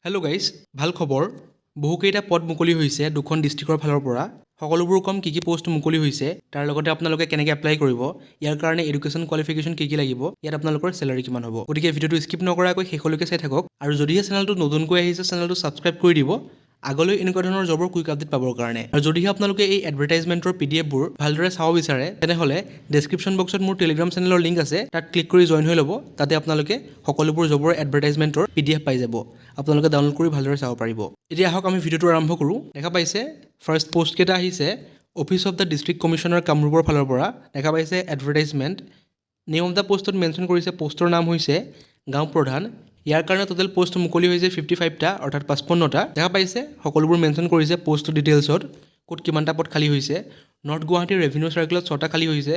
Hello' guys, ভাল খবৰ। বহুকেইটা পদ মুকলি হৈছে দুখন ডিষ্ট্ৰিক্টৰ ফালৰ পৰা। সকলোবোৰ কম, কি কি পষ্ট মুকলি হৈছে, তাৰ লগতে আপোনালোকে কেনেকৈ এপ্লাই কৰিব, ইয়াৰ কাৰণে এডুকেশ্যন কোৱালিফিকেশ্যন কি কি লাগিব, ইয়াত আপোনালোকৰ চেলাৰী কিমান হ'ব। গতিকে ভিডিঅ'টো স্কিপ নকৰাকৈ শেষলৈকে চাই থাকক আৰু যদিহে চেনেলটো নতুনকৈ আহিছে, চেনেলটো ছাবস্ক্ৰাইব কৰি দিব আগলৈ এনেকুৱা ধৰণৰ জবৰ কুইক আপডেট পাবৰ কাৰণে। আৰু যদিহে আপোনালোকে এই এডভাৰটাইজমেণ্টৰ পিডিএফবোৰ ভালদৰে চাব বিচাৰে, তেনেহ'লে ডেছক্ৰিপশ্যন বক্সত মোৰ টেলিগ্ৰাম চেনেলৰ লিংক আছে। তাত ক্লিক কৰি জইন হৈ ল'ব। তাতে আপোনালোকে সকলোবোৰ জবৰ এডভাৰটাইজমেণ্টৰ পিডিএফ পাই যাব। আপোনালোকে ডাউনলোড কৰি ভালদৰে চাব পাৰিব। এতিয়া আহক, আমি ভিডিঅ'টো আৰম্ভ কৰোঁ। দেখা পাইছে, ফাৰ্ষ্ট পষ্টকেইটা আহিছে Office of the District Commissioner, কামৰূপৰ ফালৰ পৰা। দেখা পাইছে, এডভাৰটাইজমেণ্ট, নেম অফ the পষ্টত মেনশ্যন কৰিছে, পষ্টৰ নাম হৈছে গাঁও প্ৰধান। ইয়াৰ কাৰণে টোটেল পষ্ট মুকলি হৈছে 55টা, অৰ্থাৎ 55টা। দেখা পাইছে, সকলোবোৰ মেনশ্যন কৰিছে পষ্ট ডিটেইলছত, ক'ত কিমানটা পদ খালী হৈছে। নৰ্থ গুৱাহাটী ৰেভিনিউ চাৰ্কেলত ছটা খালী হৈছে,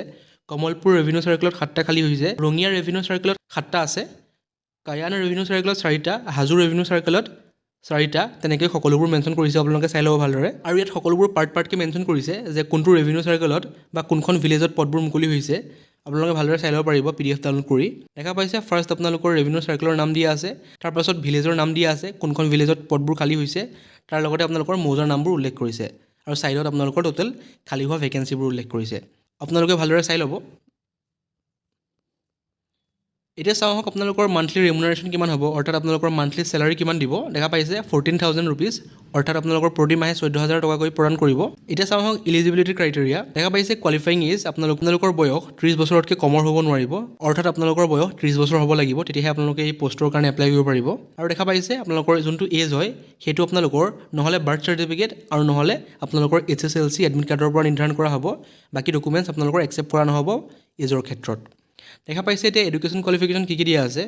কমলপুৰ ৰেভিনিউ চাৰ্কেলত সাতটা খালী হৈছে, ৰঙিয়া ৰেভিনিউ চাৰ্কেলত সাতটা আছে, কায়ান ৰেভিনিউ চাৰ্কেলত চাৰিটা, হাজো ৰেভিনিউ চাৰ্কেলত চাৰিটা। তেনেকৈ সকলোবোৰ মেনশ্যন কৰিছে, আপোনালোকে চাই ল'ব ভালদৰে। আৰু ইয়াত সকলোবোৰ পাৰ্ট পাৰ্টকৈ মেনশ্যন কৰিছে যে কোনটো ৰেভিনিউ চাৰ্কেলত বা কোনখন ভিলেজত পদবোৰ মুকলি হৈছে। আপোনালোকে ভালদৰে চাই ল'ব পাৰিব পিডিএফ ডাউনলোড কৰি। দেখা পাইছে, ফাৰ্ষ্ট আপোনালোকৰ ৰেভিনিউ চাৰ্কেলৰ নাম দিয়া আছে, তাৰপাছত ভিলেজৰ নাম দিয়া আছে, কোনখন ভিলেজত পদবোৰ খালী হৈছে, তাৰ লগতে আপোনালোকৰ মৌজাৰ নামবোৰ উল্লেখ কৰিছে আৰু ছাইডত আপোনালোকৰ টোটেল খালী হোৱা ভেকেঞ্চিবোৰ উল্লেখ কৰিছে। আপোনালোকে ভালদৰে চাই ল'ব। এতিয়া চাওঁ আহক, আপোনালোকৰ মান্থলি ৰেমুনাৰেশ্যন কিমান হ'ব, অৰ্থাৎ আপোনালোকৰ মান্থলি চেলাৰী কিমান দিব। দেখা পাইছে, 14,000 ৰুপিজ, অৰ্থাৎ আপোনালোকৰ প্ৰতি মাহে 14,000 টকাকৈ প্ৰদান কৰিব। এতিয়া চাওঁ আহক ইলিজিবিলিটি ক্ৰাইটেৰিয়া। দেখা পাইছে, কোৱালিফাইং এজ, আপোনালোকৰ বয়স 30 বছৰতকৈ কমৰ হ'ব নোৱাৰিব, অৰ্থাৎ আপোনালোকৰ বয়স 30 বছৰ হ'ব লাগিব, তেতিয়াহে আপোনালোকে এই পষ্টৰ কাৰণে এপ্লাই কৰিব পাৰিব। আৰু দেখা পাইছে, আপোনালোকৰ যোনটো এজ হয়, সেইটো আপোনালোকৰ নহ'লে বাৰ্থ চাৰ্টিফিকেট আৰু নহ'লে আপোনালোকৰ এইচএছএলচি এডমিট কাৰ্ডৰ পৰা নিৰ্ধাৰণ কৰা হ'ব। বাকী ডকুমেণ্টছ আপোনালোকৰ একচেপ্ট কৰা নহ'ব এজৰ ক্ষেত্ৰত। দেখা পাইছে, এতিয়া এডুকেশ্যন কোৱালিফিকেশ্যন কি কি দিয়া আছে।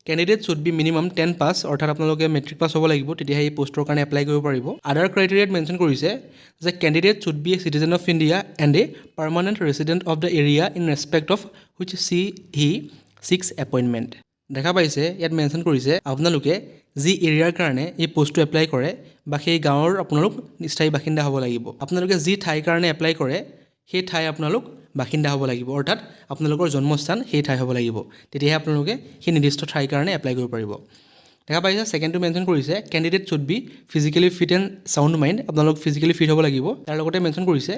Candidate should be minimum 10 pass, অৰ্থাৎ আপোনালোকে মেট্ৰিক পাছ হ'ব লাগিব, তেতিয়াহে এই পষ্টৰ কাৰণে এপ্লাই কৰিব পাৰিব। আদাৰ ক্ৰাইটেৰিয়াত মেনশ্যন কৰিছে যে candidate should be a citizen of India and a permanent resident of the area in respect of which she he seeks appointment. দেখা পাইছে, ইয়াত মেনশ্যন কৰিছে, আপোনালোকে যি এৰিয়াৰ কাৰণে এই পষ্টটো এপ্লাই কৰে বা সেই গাঁৱৰ আপোনালোক স্থায়ী বাসিন্দা হ'ব লাগিব। আপোনালোকে যি ঠাইৰ কাৰণে এপ্লাই কৰে, সেই ঠাই আপোনালোক বাসিন্দা হ'ব লাগিব, অৰ্থাৎ আপোনালোকৰ জন্মস্থান সেই ঠাই হ'ব লাগিব। তেতিয়াহে আপোনালোকে সেই নিৰ্দিষ্ট ঠাইৰ কাৰণে এপ্লাই কৰিব পাৰিব। দেখা পাইছে, ছেকেণ্ডটো মেনশ্যন কৰিছে, candidate should be physically fit and sound mind। আপোনালোক ফিজিকেলি ফিট হ'ব লাগিব। তাৰ লগতে মেনশ্যন কৰিছে,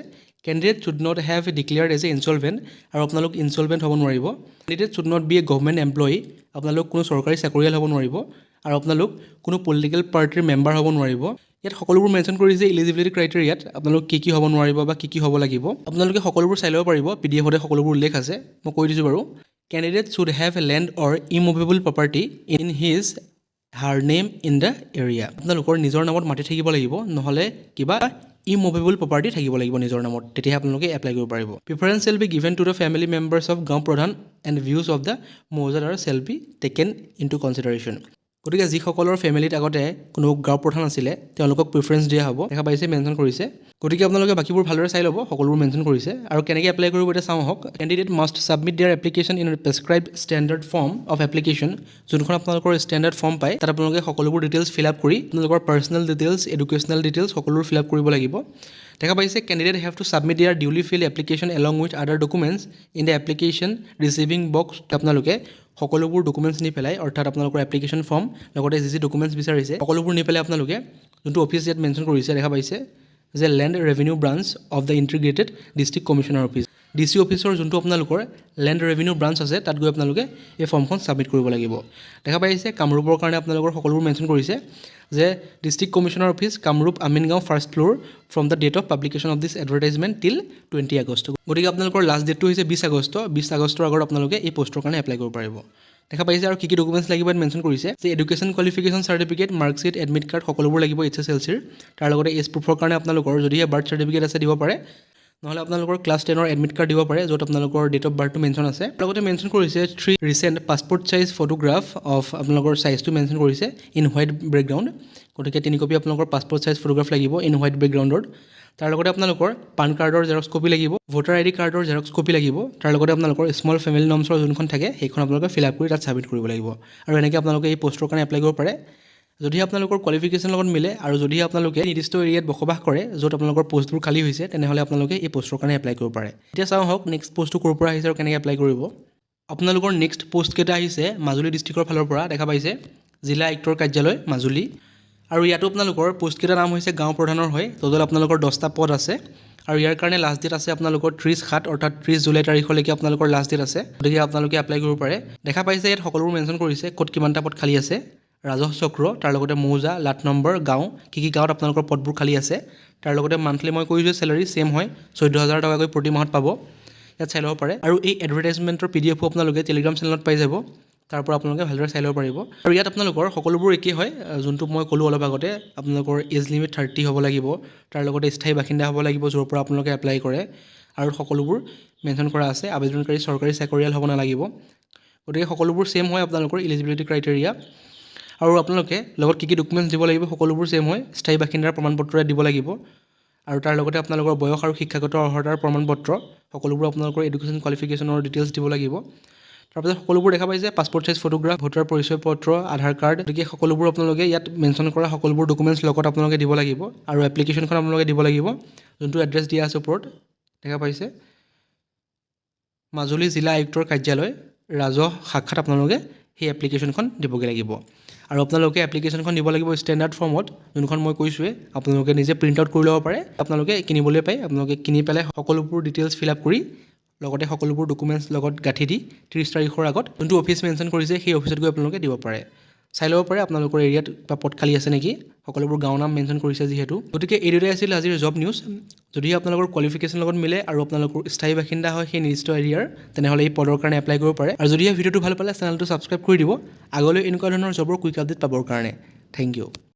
candidate should not have declared as a insolvent, আৰু আপোনালোক ইনচলভেণ্ট হ'ব নোৱাৰিব। Candidate should not be a government employee। আপোনালোক কোনো চৰকাৰী চাকৰিয়াল হ'ব নোৱাৰিব আৰু আপোনালোক কোনো পলিটিকেল পাৰ্টিৰ মেম্বাৰ হ'ব নোৱাৰিব। ইয়াত সকলোবোৰ মেনশ্যন কৰিছে ইলিজিবিলিটি ক্ৰাইটেৰিয়াত, আপোনালোক কি কি হ'ব নোৱাৰিব বা কি কি হ'ব লাগিব। আপোনালোকে সকলোবোৰ চাই ল'ব পাৰিব, পিডিএফতে সকলোবোৰ উল্লেখ আছে। মই কৈ দিছোঁ বাৰু। Candidate should have a land or immovable property in his her name in the area। আপোনালোকৰ নিজৰ নামত মাটি থাকিব লাগিব, নহ'লে কিবা ইমুভেবল প্ৰপাৰ্টি থাকিব লাগিব নিজৰ নামত, তেতিয়াহে আপোনালোকে এপ্লাই কৰিব পাৰিব। Preference shall be given to the family members of গাঁও প্ৰধান and views of the মৌজাদাৰ shall be taken into consideration। গতিকে যিসকলৰ ফেমিলিত আগতে কোনো গাঁও প্ৰধান আছিলে, তেওঁলোকক প্ৰিফাৰেঞ্চ দিয়া হ'ব। দেখা পাইছে, মেনশ্যন কৰিছে। গতিকে আপোনালোকে বাকীবোৰ ভালদৰে চাই ল'ব, সকলোবোৰ মেনশ্যন কৰিছে। আৰু কেনেকৈ এপ্লাই কৰিব, এতিয়া চাওঁ আহক। Candidate must submit their application in prescribed standard form of application। যোনখন আপোনালোকৰ ষ্টেণ্ডাৰ্ড ফৰ্ম পায়, তাত আপোনালোকে সকলোবোৰ ডিটেইলছ ফিল আপ কৰি আপোনালোকৰ পাৰ্চনেল ডিটেইলছ, এডুকেশ্যনেল ডিটেইলছ সকলোবোৰ ফিল আপ কৰিব লাগিব। দেখা পাইছে, candidate have to submit their duly filled application along with other documents in the application receiving box। আপোনালোকে সকলোবোৰ ডকুমেণ্টছ নি পেলাই, অৰ্থাৎ আপোনালোকৰ এপ্লিকেশ্যন ফৰ্ম, লগতে যি যি ডকুমেণ্টছ বিচাৰিছে, সকলোবোৰ নি পেলাই আপোনালোকে যোনটো অফিচ ইয়াত মেনশ্যন কৰিছে, দেখা পাইছে যে Land Revenue Branch of the Integrated District Commissioner Office, DC অফিচৰ যোনটো আপোনালোকৰ লেণ্ড ৰেভিনিউ ব্ৰাঞ্চ আছে, তাত গৈ আপোনালোকে এই ফৰ্মখন ছাবমিট কৰিব লাগিব। দেখা পাইছে, কামৰূপৰ কাৰণে আপোনালোকৰ সকলোবোৰ মেনশ্যন কৰিছে যে district commissioner office, Kamrup, Amingaon, first floor, from the date of publication of this advertisement till 20 August। গতিকে আপোনালোকৰ লাষ্ট ডেটটো হৈছে 20 আগষ্ট। 20 আগষ্টৰ আগত আপোনালোকে এই পষ্টৰ কাৰণে এপ্লাই কৰিব পাৰিব। দেখা পাইছে, আৰু কি কি ডকুমেণ্টছ লাগিব ইয়াত মেনশ্যন কৰিছে যে education qualification certificate, marksheet, admit card সকলোবোৰ লাগিব এইচএছএলচিৰ। তাৰ লগতে এজ প্ৰুফৰ কাৰণে আপোনালোকৰ যদিহে বাৰ্থ চাৰ্টিফিকেট আছে দিব পাৰে, নহ'লে আপোনালোকৰ ক্লাছ 10ৰ এডমিট কাৰ্ড দিব পাৰে, য'ত আপোনালোকৰ ডেট অফ বাৰ্থটো মেনশ্যন আছে। লগতে মেনশ্যন কৰিছে, three recent passport size photograph of আপোনালোকৰ চাইজটো মেনশ্যন কৰিছে, ইন হোৱাইট বেকগ্ৰাউণ্ড। গতিকে তিনি কপি আপোনালোকৰ পাছপৰ্ট চাইজ ফটোগ্ৰাফ লাগিব ইন হোৱাইট বেকগ্ৰাউণ্ডত। তাৰ লগতে আপোনালোকৰ পান কাৰ্ডৰ জেৰক্স কপি লাগিব, ভোটাৰ আইডি কাৰ্ডৰ জেৰক্স কপি লাগিব। তাৰ লগতে আপোনালোকৰ স্মল ফেমিলি নৰ্মছৰ যোনখন থাকে, সেইখন আপোনালোকে ফিল আপ কৰি তাত ছাবমিট কৰিব লাগিব। আৰু এনেকৈ আপোনালোকে এই পষ্টৰ কাৰণে এপ্লাই কৰিব পাৰে। যদি আপোনালোকৰ কোৱালিফিকেশ্যনৰ লগত মিলে আৰু যদিহে আপোনালোকে নিৰ্দিষ্ট এৰিয়াত বসবাস কৰে, য'ত আপোনালোকৰ পষ্টবোৰ খালী হৈছে, তেনেহ'লে আপোনালোকে এই পষ্টৰ কাৰণে এপ্লাই কৰিব পাৰে। এতিয়া চাওঁ আহক, নেক্সট পষ্টটো ক'ৰ পৰা আহিছে আৰু কেনেকৈ এপ্লাই কৰিব। আপোনালোকৰ নেক্সট পষ্টকেইটা আহিছে মাজুলী ডিষ্ট্ৰিক্টৰ ফালৰ পৰা। দেখা পাইছে, জিলা আয়ুক্তৰ কাৰ্যালয়, মাজুলী। আৰু ইয়াতো আপোনালোকৰ পোষ্টকেইটাৰ নাম হৈছে গাঁও প্ৰধানৰ হয়। টোটেল আপোনালোকৰ 10টা পদ আছে আৰু ইয়াৰ কাৰণে লাষ্ট ডেট আছে আপোনালোকৰ 30/7, অৰ্থাৎ 30 জুলাই তাৰিখলৈকে আপোনালোকৰ লাষ্ট ডেট আছে। গতিকে আপোনালোকে এপ্লাই কৰিব পাৰে। দেখা পাইছে, ইয়াত সকলোবোৰ মেনশ্যন কৰিছে, ক'ত কিমানটা পদ খালী আছে, ৰাজহ চক্ৰ, তাৰ লগতে মৌজা, লাট নম্বৰ, গাঁও, কি কি গাঁৱত আপোনালোকৰ পদবোৰ খালী আছে। তাৰ লগতে মান্থলি মই কৈছোঁ, চেলাৰী ছেইম হয়, 14,000 টকাকৈ প্ৰতি মাহত পাব। ইয়াত চাই ল'ব পাৰে। আৰু এই এডভাৰটাইজমেণ্টৰ পিডিএফো আপোনালোকে টেলিগ্ৰাম চেনেলত পাই যাব। তাৰ পৰা আপোনালোকে ভালদৰে চাই ল'ব পাৰিব। আৰু ইয়াত আপোনালোকৰ সকলোবোৰ একেই হয়, যোনটো মই ক'লোঁ অলপ আগতে। আপোনালোকৰ এজ লিমিট 30 হ'ব লাগিব, তাৰ লগতে স্থায়ী বাসিন্দা হ'ব লাগিব য'ৰ পৰা আপোনালোকে এপ্লাই কৰে আৰু সকলোবোৰ মেনশ্যন কৰা আছে। আবেদনকাৰী চৰকাৰী চাকৰিয়াল হ'ব নালাগিব। গতিকে সকলোবোৰ ছেইম হয় আপোনালোকৰ ইলিজিবিলিটি ক্ৰাইটেৰিয়া আৰু আপোনালোকে লগত কি কি ডকুমেণ্টছ দিব লাগিব, সকলোবোৰ ছেইম হয়। স্থায়ী বাসিন্দাৰ প্ৰমাণপত্ৰ দিব লাগিব আৰু তাৰ লগতে আপোনালোকৰ বয়স আৰু শিক্ষাগত অৰ্হতাৰ প্ৰমাণপত্ৰ, সকলোবোৰ আপোনালোকৰ এডুকেশ্যন কোৱালিফিকেশ্যনৰ ডিটেইলছ দিব লাগিব। তাৰপিছত সকলোবোৰ দেখা পাইছে, পাছপৰ্ট চাইজ ফটোগ্ৰাফ, ভোটাৰ পৰিচয় পত্ৰ, আধাৰ কাৰ্ড। গতিকে সকলোবোৰ আপোনালোকে ইয়াত মেনশ্যন কৰা সকলোবোৰ ডকুমেণ্টছ লগত আপোনালোকে দিব লাগিব আৰু এপ্লিকেশ্যনখন আপোনালোকে দিব লাগিব যোনটো এড্ৰেছ দিয়া আছে ওপৰত, দেখা পাইছে, মাজুলী জিলা আয়ুক্তৰ কাৰ্যালয়, ৰাজহ শাখাত আপোনালোকে সেই এপ্লিকেশ্যনখন দিবগৈ লাগিব। আৰু আপোনালোকে এপ্লিকেশ্যনখন দিব লাগিব ষ্টেণ্ডাৰ্ড ফৰ্মত, যোনখন মই কৈছোঁৱেই। আপোনালোকে নিজে প্ৰিণ্ট আউট কৰি ল'ব পাৰে, আপোনালোকে কিনিবলৈ পায়। আপোনালোকে কিনি পেলাই সকলোবোৰ ডিটেইলছ ফিল আপ কৰি, লগতে সকলোবোৰ ডকুমেণ্টছ লগত গাঁঠি দি 30 তাৰিখৰ আগত যোনটো অফিচ মেনশ্যন কৰিছে, সেই অফিচত গৈ আপোনালোকে দিব পাৰে। চাই ল'ব পাৰে আপোনালোকৰ এৰিয়াত কিবা পদ খালী আছে নেকি। সকলোবোৰ গাঁৱৰ নাম মেনশ্যন কৰিছে যিহেতু। গতিকে এই দুটাই আছিল আজিৰ জব নিউজ। যদিহে আপোনালোকৰ কোৱালিফিকেশ্যন লগত মিলে আৰু আপোনালোকৰ স্থায়ী বাসিন্দা হয় সেই নিৰ্দিষ্ট এৰিয়াৰ, তেনেহ'লে এই পদৰ কাৰণে এপ্লাই কৰিব পাৰে। আৰু যদিহে ভিডিঅ'টো ভাল পালে, চেনেলটো ছাবস্ক্ৰাইব কৰি দিব আগলৈ এনেকুৱা ধৰণৰ জবৰ কুইক আপডেট পাবৰ কাৰণে। Thank U.